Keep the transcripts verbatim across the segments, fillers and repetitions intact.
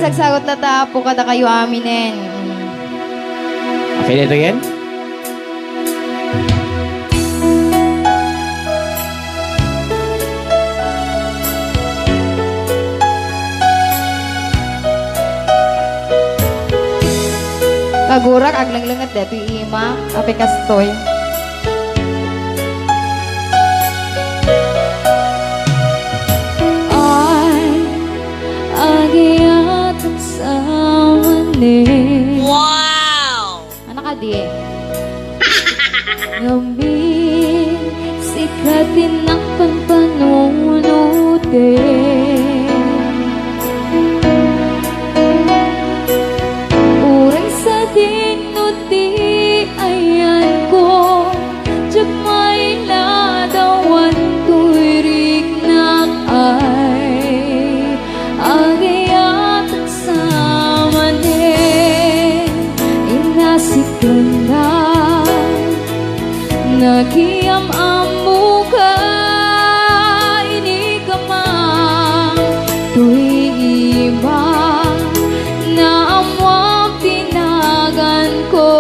Sagot latta, Apo, kadakayo aminen. Okay, daytoyen. Kagurak, aglenglenget daytoy ima, apay kastoy. Ay, agiyatak sa manen. Wow! Ano kadi? Ngamin, sika ti nakpanpanunoten. Uray sadin no ti ayanko, diak mailadawan toy riknak ay agiyatak sa manen. Inasitenda, nakiam-ammoka, inikama toy ima, naammoam ti naganko.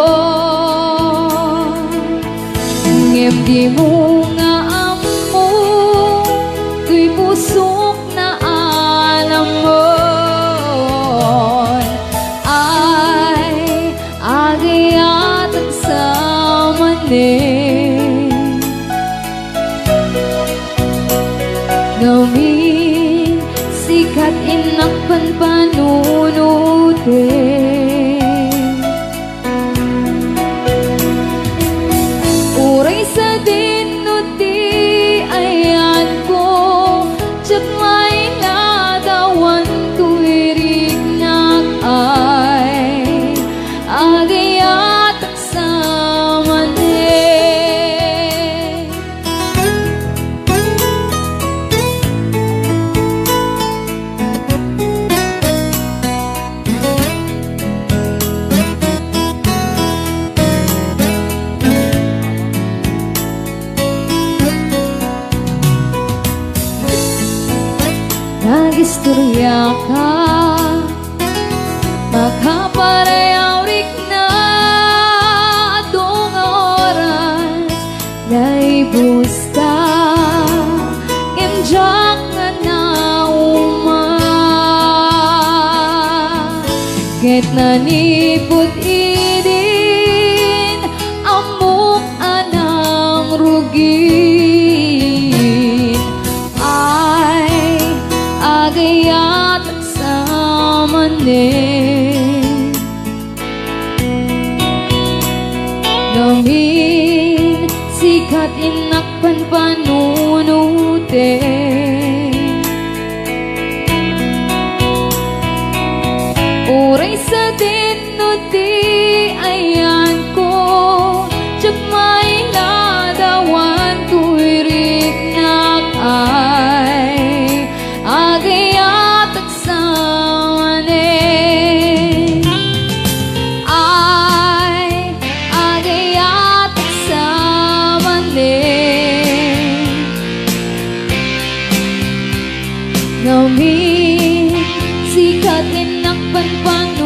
Ngem dimo nga ammo toy pusok naanamon. Ay, agiyatak sa manen. Ngamin, sika ti nakpanpanunoten. Uray sadin no ti ayanko, diak mailadawan toy riknak ay agiyatak sa manen. Nagistoriaka, makapareaw rikna, adu nga oras, naibusta, ngem diak nga nauma. Ket nanipud idin, ammok a nangrugin. Ay, agiyatak sa manen. Ngamin, sika ti nakpanpanunoten. Uray sadin no ti ayanko, diak mailadawan toy riknak ay agiyatak sa manen. Ay, agiyatak sa manen. Ngamin, sika ti nakpanpan